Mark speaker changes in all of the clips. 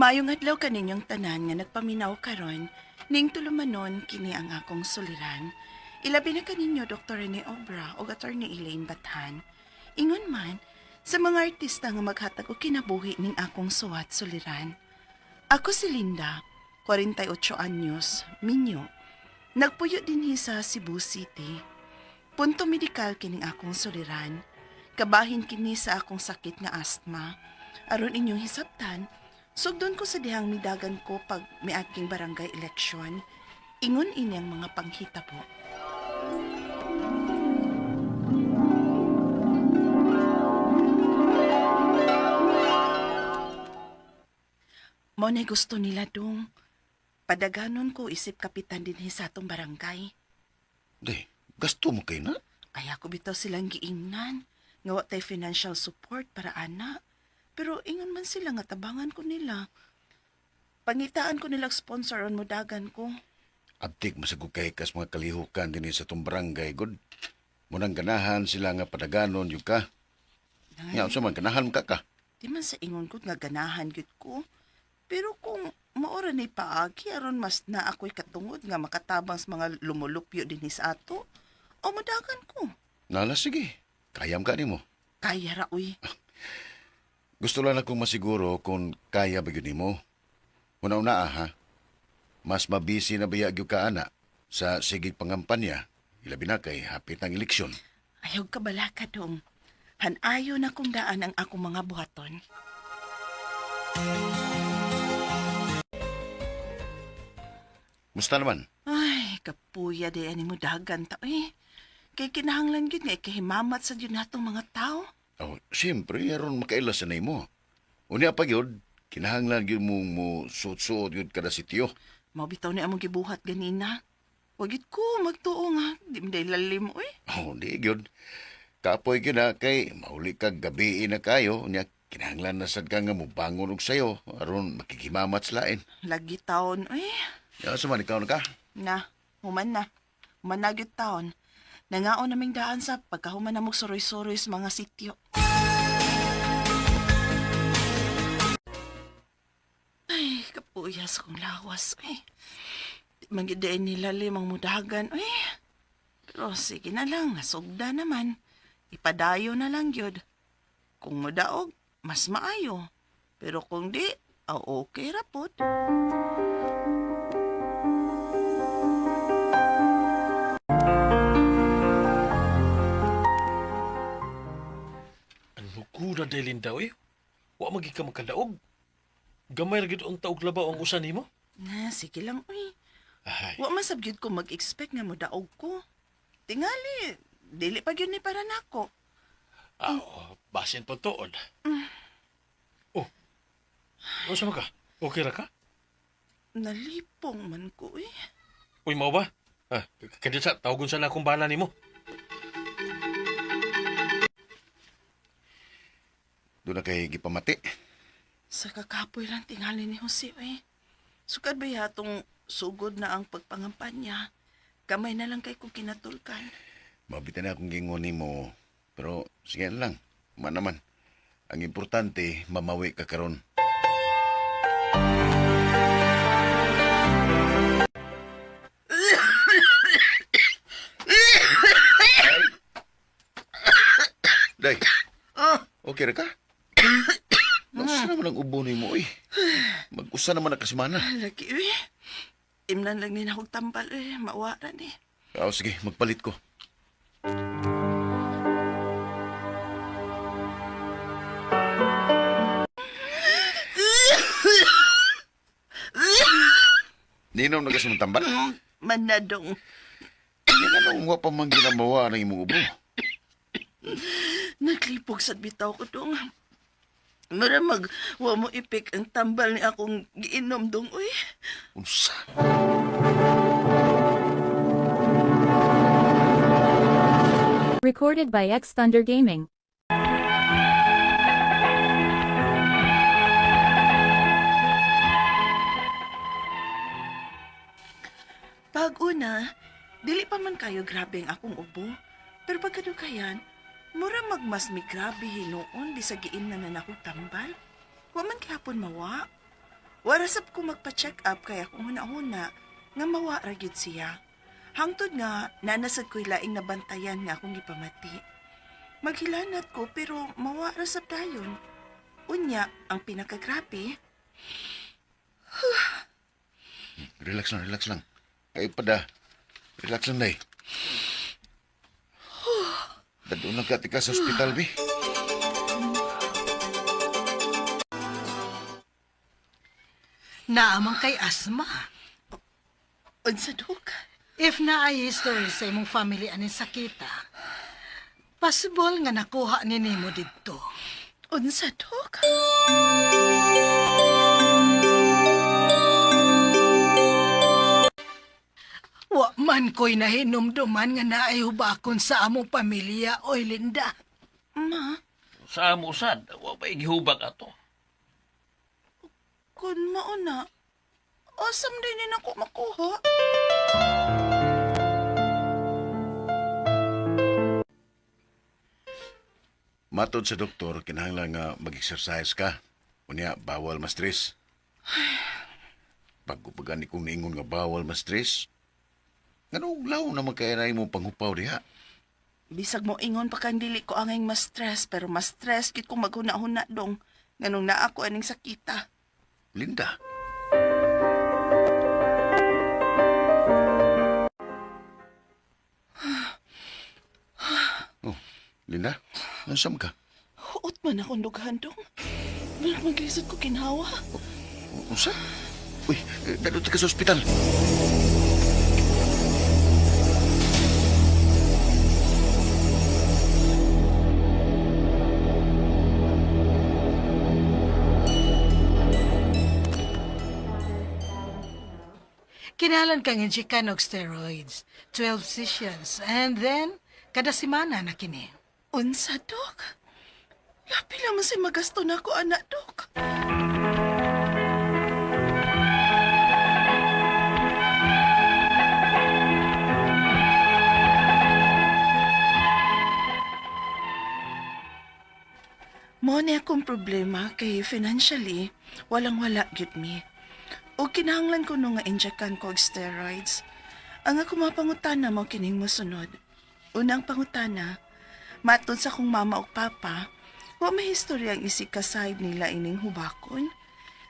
Speaker 1: Maayong adlaw kaninyong tanan nga nagpaminaw karon ning tulumanon kini ang akong suliran. Ilabi na kaninyo Dr. Rene Obra ug Attorney Elaine Bathan. Ingon man sa mga artista nga maghatag og kinabuhi ning akong suwat suliran. Ako si Linda, 48 anyos, minyo. Nagpuyo dinhi sa Cebu City. Punto medikal kining akong suliran. Kabahin kini sa akong sakit nga asthma. Aron inyong hisabtan, sugdon ko sa dihang midagan ko pag miaging barangay election. Ingon ini ang mga panghitabo. Mao na gusto nila dong. Padaganon ko isip kapitan dinhi sa atong barangay.
Speaker 2: Di, gasto mo kay na.
Speaker 1: Ay ako bitaw silang giingnan. Nga wa tay financial support para ana. Pero ingon man sila nga tabangan ko nila. Pangitaan ko nilang sponsor on mudagan ko.
Speaker 2: Abtik masagog kay kas mga kalihukan dinhi sa tong barangay gud. Munang ganahan sila nga padaganon yun ka. Nga unsa man ganahan ka ka.
Speaker 1: Di man sa ingon ko nga ganahan gyud ko. Pero kung maora ni paagi aron mas na ako'y katungod nga makatabang sa mga lumulupyo dinhi sa ato, o mudagan ko.
Speaker 2: Nala sige. Kayam ka nimo.
Speaker 1: Kaya ra uy.
Speaker 2: Gusto lang akong masiguro kung kaya ba yun nimo. Una-una ha. Mas mabisi na baya gyud ka ana sa sigig pangampanya. Ilabi na kay hapit ang eleksyon.
Speaker 1: Ayaw ka balaka dong. Hanayo na kong daan ang akong mga buhaton.
Speaker 2: Musta naman?
Speaker 1: Ay, kapuya di ani mo dagan ta eh. Kay kinahanglan gyud nga ikahimamat sa gyud natong mga tao.
Speaker 2: Oh, siyempre, aron makaila sa nimo. Unya pa gyud, kinahanglan gyud mo mo suot-suot gyud kada sityo.
Speaker 1: Mao bitaw ni among gibuhat ganina. Wa gyud ko magtuo nga, di man day lalim oy.
Speaker 2: Oh, di gyud. Kapoy gyud na kay mauli kag gabi na kayo, unya kinahanglan na sad ka nga mobangon og sayo aron makikimamat sa lain.
Speaker 1: Lagi taon oy.
Speaker 2: Ya, sa man ikaw na ka.
Speaker 1: Na, human na. Human na gyud taon. Nangaon naming daan sa pagkahuman namog suroy-suroy sa mga sityo. Ay, kapuyas kong lawas, eh. Di man gyud diay nilalim ang mudagan, eh. Pero sige na lang, nasugda naman. Ipadayo na lang gyud. Kung mudaog, mas maayo. Pero kung di, aw okay ra pod.
Speaker 3: Ano ko na dahil Linda, eh? Wa magi ka makadaog. Gamay ra gid unta og labaw ang usa nimo.
Speaker 1: Na, sige lang, uy.
Speaker 3: Ay,
Speaker 1: Wa man sab gyud ko mag-expect nga modaog ko. Tingali, dili pa gyud ni para nako.
Speaker 3: ah, oh, basin pa tuod. Oh. Unsa man ka? Okay ra ka?
Speaker 1: Nalipong man ko eh.
Speaker 3: Uy, mao ba? Ah, kadyo sa tawagon sa akong bana nimo.
Speaker 2: Doon na kay gipamati.
Speaker 1: Sa kakapoy lang tingali ni Jose eh. Sukad ba yatong sugod na ang pagpangampanya? Kamay na lang kay kong kinatulkan.
Speaker 2: Mabita na akong gingon nimo. Pero sige na lang. Man naman. Ang importante, mamawi ka karon. Day, okay ra ka? Nausa naman ang ubo nimo, eh. Mag-usa naman ang kasimana.
Speaker 1: Lagi eh. Imnan lang ni nahog tambal eh. Mawara ni.
Speaker 2: Oh, sige, magpalit ko. Ninom na kasi mong tambal?
Speaker 1: Manadong.
Speaker 2: Hindi na nung wa pa man ginamawa ng imong ubo.
Speaker 1: Naglipog sa bitaw ko dong. Mura mag, wa mo ipik ang tambal ni akong giinom dong uy.
Speaker 2: Unsa?
Speaker 4: Recorded by X Thunder Gaming.
Speaker 1: Pag una, dili pa man kayo grabe ang akong ubo. Pero pagkadukayan, mura magmas mi grabe hinuon bisag giin na na akong tambal. Wa man gihapon mawa. Wara sab ko magpa-check up kay akong huna-huna nga mawa ra gyud siya. Hangtod nga nanasad ko'y laing nabantayan nga akong gipamati. Maghilanat ko pero mawa ra sab dayon. Unya, ang pinakagrabe,
Speaker 2: Relax lang, relax lang. Ay pada. Relax lang, day. Dadun lang ka tika sa ospital, bi.
Speaker 4: Naamang kay asma.
Speaker 1: Unsa, Dok?
Speaker 4: If naay history sa imong family aning sakita, possible nga nakuha ni nimo didto.
Speaker 1: Unsa, Dok?
Speaker 4: Wa man ko'y nahinumduman nga naay hubakon sa among pamilya, oy Linda.
Speaker 1: Ma,
Speaker 3: Sa amo sad, wa pa gihubak ato.
Speaker 1: kun mauna, asam din ni nako makuha.
Speaker 2: Matod sa doktor, kinahanglan nga mag-exercise ka. Unya, bawal ma-stress. Bago pa gani kong niingon nga bawal ma-stress, nganong law na magkairay mo panghupaw diha?
Speaker 1: Bisag mo ingon pa kang dili ko angay ma-stress, pero ma-stress gid kong maghuna-huna dong nganong naa ko aning sakita.
Speaker 2: Linda. Oh, Linda, nasam ka?
Speaker 1: Huot man akong dughan dong. Murag maglisod ko kinhawa.
Speaker 2: Unsa? Uy, dadto ka sa ospital.
Speaker 4: Kinalan kang injikan og steroids, 12 sessions, and then kada semana na kini.
Speaker 1: Unsa, Dok? Lapi naman si magasto na ako, anak, Dok. Mo ni akong problema kay financially, walang-wala gyud mi. O kinahanglan ko no nga injekan ko og steroids. Ang ako mapangutana mo kining mosunod. Unang pangutana, matod sa kong mama ug papa, wa may historya ang isig kasayb nila ining hubakon.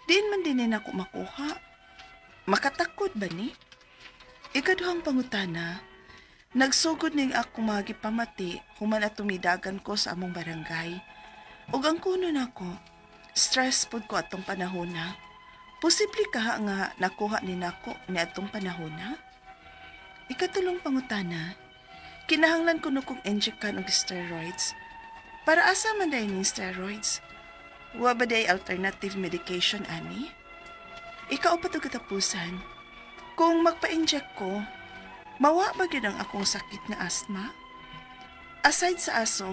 Speaker 1: Diin man din ako makuha. Makatakod ba ni? Ikaduhang pangutana, nagsugod ning ako magipamati human at tumidagan ko sa among barangay. Ug ang kuno nako, stress pud ko atong panahona. Posible kaha nga nakuha ni nako ni atong panahona? Ikatulong pangutana, kinahanglan ko no kong injekan og steroids. Para asa man dahil ning steroids? Wa ba day alternative medication ani? Ikaw pa to katapusan. Kung magpa-inject ko, mawa ba gyud ang akong sakit nga asthma? Aside sa aso,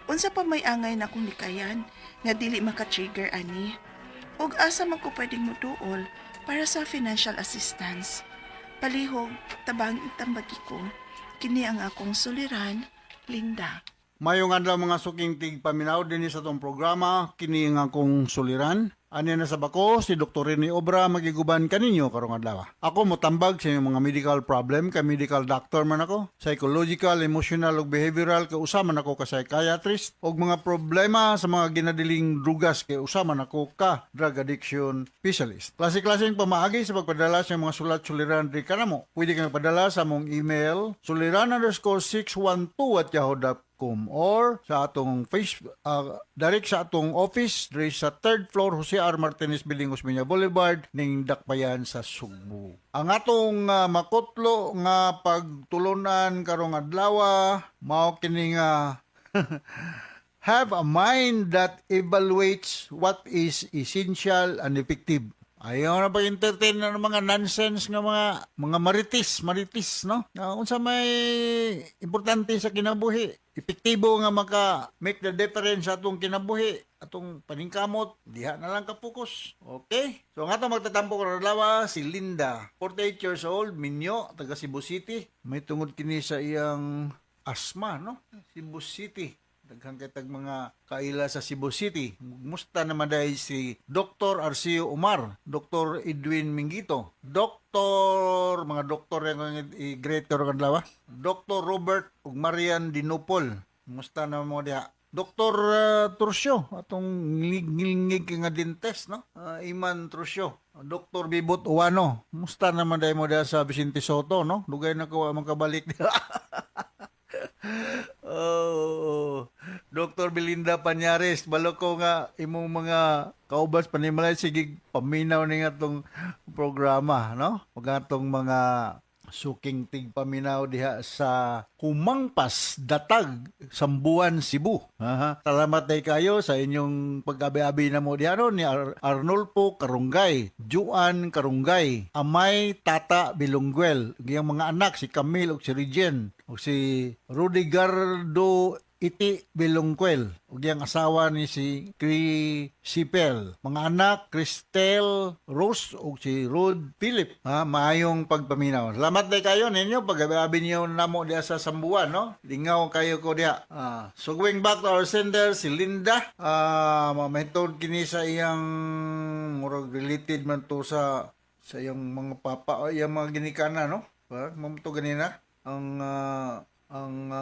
Speaker 1: unsa pa may angay na akong likayan nga dili maka-trigger ani? Ug asa man ko pwedeng moduol para sa financial assistance? Palihog, tabang itambagi ko. Kini ang akong suliran, Linda.
Speaker 5: Mayong adlaw mga suking tigpaminaw dinhi sa atong programa kini nga akong suliran. Ani na sa bako si Dr. Rene Obra magiguban kaninyo karong adlaw. Ako motambag sa inyong mga medical problem kay medical doctor man ako, psychological, emotional ug behavioral kay usa man ako ka psychiatrist ug mga problema sa mga ginadiling drugas kay usa man ako ka drug addiction specialist. Klase-klaseng pamaagi sa pagpadala sa mga sulat suliran diri kanamo. Pwede kang padala sa among email suliran_612@yahoo.com or sa atong face direct sa atong office diri sa third floor Jose R. Martinez Building, Osmeña Boulevard ning Dakbayan sa Sugbo. Ang atong makutlo nga pagtulunan karong adlaw mao kini nga have a mind that evaluates what is essential and effective. Ayaw na pag-entertain na ng mga nonsense nga mga marites, marites, no? Na unsa may importante sa kinabuhi, epektibo nga maka make the difference sa atong kinabuhi, atong paningkamot, diha na lang ka focus. Okay? So ang atong magtatampo karon adlaw si Linda, 48 years old, minyo, taga Cebu City. May tungod kini sa iyang asthma, no? Cebu City. Daghan kay tag mga kaila sa Cebu City. Musta naman dahil si Dr. Arceo Omar, Dr. Edwin Mingito, Dr. mga doktor yung i-great karon kadlaw. Dr. Robert ug Marian Dinupol. Musta naman mo diha? Dr. Trucio, atong ngilngig nga dentist, no? Iman Trucio. Dr. Bibot Uwano, musta naman dahil mo diha sa Vicente Soto, no? Dugay na ko wa makabalik diha. Oh, Dr. Belinda Panyares, balo ko nga imong mga kaubas panimalay sige paminaw ni nga tong programa, no? Ug atong mga suking tigpaminaw diha sa Kumangpas, Datag, Sambuan, Cebu. Aha. Salamat day kayo sa inyong pag-abi-abi na mo diha no, ni Arnulfo Karunggay, Juan Karunggay, Amay Tata Bilungguel, ug iyang mga anak si Camille ug si Regen ug si Rudigardo Iti Bilungquel ug iyang asawa ni si Crisipel. Mga anak Cristel Rose ug si Rod Philip. Ha, maayong pagpaminaw. Salamat day kayo ninyo pag-abi niyo namo diha sa Sambuan, no? Lingaw kayo ko diha. So going back to our sender si Linda, mahitungod kini sa iyang murag related man to sa iyang mga papa o iyang mga ginikana, no? Ba, mao to ganina ang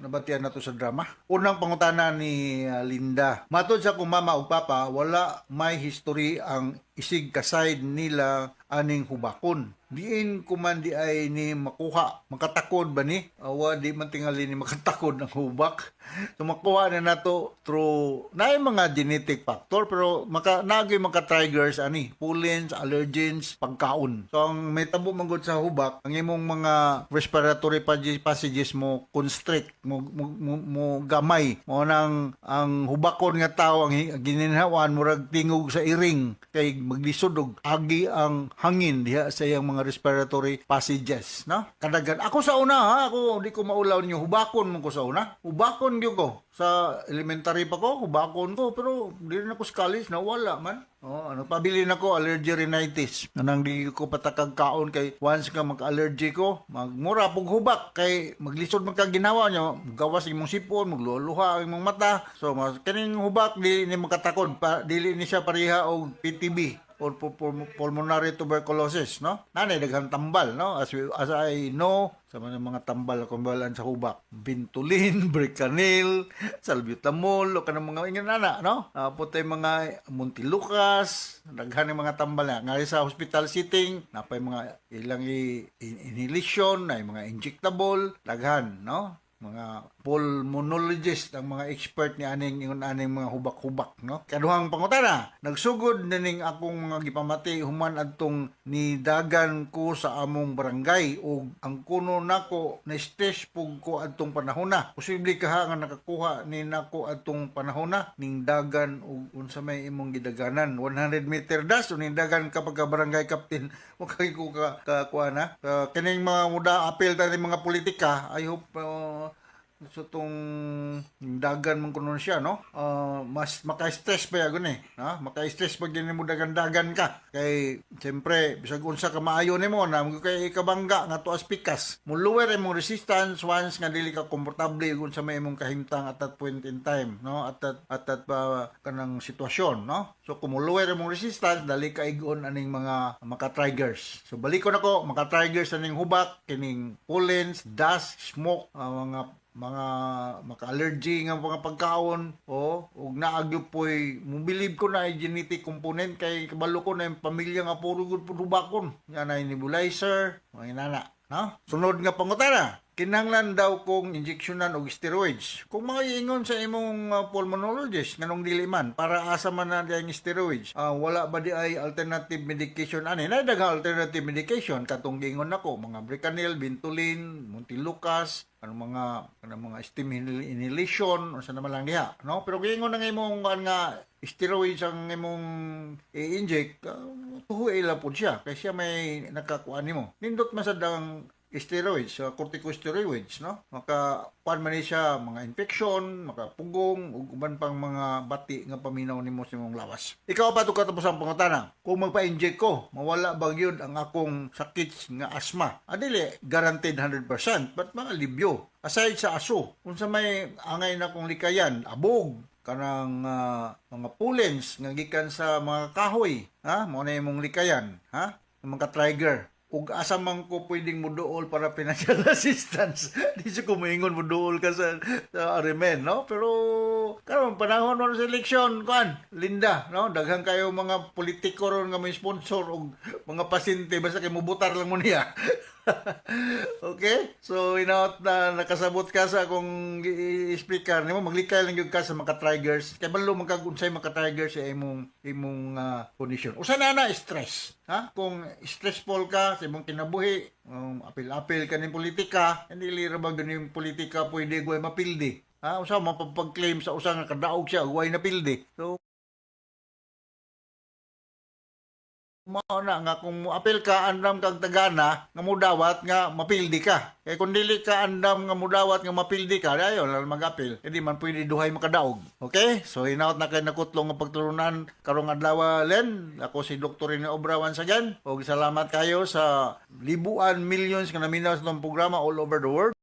Speaker 5: nabatian nato sa drama. Unang pangutana ni Linda. Matod sa akong mama ug papa, wala may history ang isig kaside nila aning hubakon. Diin kuman di ay ni makuha, makatakod ba ni? Awa di man tingali ni makatakod ng hubak. So makuha na nato through naay mga genetic factor pero maka naagay maka triggers ani, pollens, allergens, pagkaon. So ang may tabo man gud sa hubak, ang imong mga respiratory passages mo constrict, mo gamay. Mo nang ang hubakon nga tao ang gininhawan murag tingog sa iring kay maglisod og agi ang hangin diha sa iyang mga respiratory passages, no? Kadagan ako sa una ha, ako di ko maulaw ninyo, hubakon man ko sa una. Hubakon gyud ko sa elementary pa ko, hubakon ko, pero di rin ako sa college na wala man. Oh, ano pabili na ko allergy rhinitis. Anang di ko patakag kaon kay once ka mag-allergy ko, magmura pug hubak kay maglisod man ka ginawa niya, gawas imong sipon, magluluha ang imong mata. So mas kining hubak di ni makatakod pa, dili ni siya pareha og PTB or pulmonary tuberculosis, no? Nanay daghang tambal, no? As I know, sa mga tambal kung balaan sa hubak. Ventolin, Bricanyl, Salbutamol, o kanang mga ingon ana, no? Putay mga Montelukast, daghan ng mga tambal na. Nga sa hospital setting, napay mga ilang inhalation, na mga injectable, daghan, no? Mga pulmonologist ang mga expert ni aning ingon aning mga hubak-hubak, no? Kaduhang pangutana, nagsugod na ning akong mga gipamati human adtong nidagan ko sa among barangay ug ang kuno nako na stress pug ko adtong panahona. Posible kaha nga nakakuha ni nako adtong panahona ning dagan ug unsa may imong gidaganan, 100 meter dash o ning dagan kapag ka barangay captain mo kay ko ka kakuha na. Kining mga muda appeal ta ni mga politika, I hope so tong dagan man kuno siya, no? Mas maka-stress pa yagon eh, ha? Maka-stress pag din mo dagan-dagan ka kay siyempre bisag unsa ka maayo nimo na mo kay ikabangga nga tuas pikas mo lower imong resistance once nga dili ka komportable ug unsa may imong kahimtang at that point in time, no? At that kanang sitwasyon, no? So kung mo lower imong resistance, dali ka igon aning mga maka-triggers. So balikon ako, maka-triggers aning hubak kining pollens, dust, smoke, mga maka-allergy nga mga pagkaon o ug naa gyud poy mo believe ko na ay genetic component kay kabalo ko na yung pamilya nga puro gud pud hubakon nga na nebulizer, mga inana, no? Sunod nga pangutana, kinahanglan daw kong injeksyonan og steroids. Kung mga ingon sa imong pulmonologist, nganong dili man? Para asa man na di ang steroids? Wala ba di ay alternative medication ani? Na daghang alternative medication katong giingon nako, mga Bricanyl, Ventolin, Montelukast, anong mga kanang mga steam inhalation, unsa naman lang diha, no? Pero giingon na nga imong kuan nga steroids ang imong i-inject, tuhuay lang pud siya kay siya may nakakuan nimo. Nindot man sad ang steroids, corticosteroids, no? Maka kuan man ni siya mga infection, makapugong ug uban pang mga bati nga paminaw nimo sa imong lawas. Ikaw pa to katapos ang pangutana. Kung magpa-inject ko, mawala ba gyud ang akong sakit nga asthma? Adili guaranteed 100%, but mga libyo. Aside sa aso, unsa may angay na kong likayan, abog, kanang mga pollens nga gikan sa mga kahoy, ha? Mao na imong likayan, ha? Mga trigger. Ug asa man ko pwedeng muduol para financial assistance? Di siya kumingon muduol ka sa Arimen, no? Pero karon panahon man sa eleksyon, kuan, Linda, no? Daghan kayo mga politiko ron nga may sponsor og mga pasyente basta kay mubutar lang mo niya. Okay? So inaot na nakasabot ka sa akong i-speaker nimo, maglikay lang gyud ka sa mga triggers. Kay balo man kag unsay mga triggers sa imong imong condition. Usa na na stress, ha? Kung stressful ka sa imong kinabuhi, apil-apil ka ning politika, hindi ra ba gyud politika pwede gway mapildi. Ha? Usa mapapag-claim sa usa nga kadaog siya gway napildi. So mao na nga kung moapil ka andam kag tagana nga mudawat nga mapildi ka. Kay kung dili ka andam nga mudawat nga mapildi ka, dayon lang mag-apil. Hindi man pwede duhay makadaog. Okay? So hinaot na kay nakutlong nga pagtulunan karong adlaw, Len. Ako si Dr. Rene Obra once again. Og salamat kayo sa libuan millions nga naminaw sa itong programa all over the world.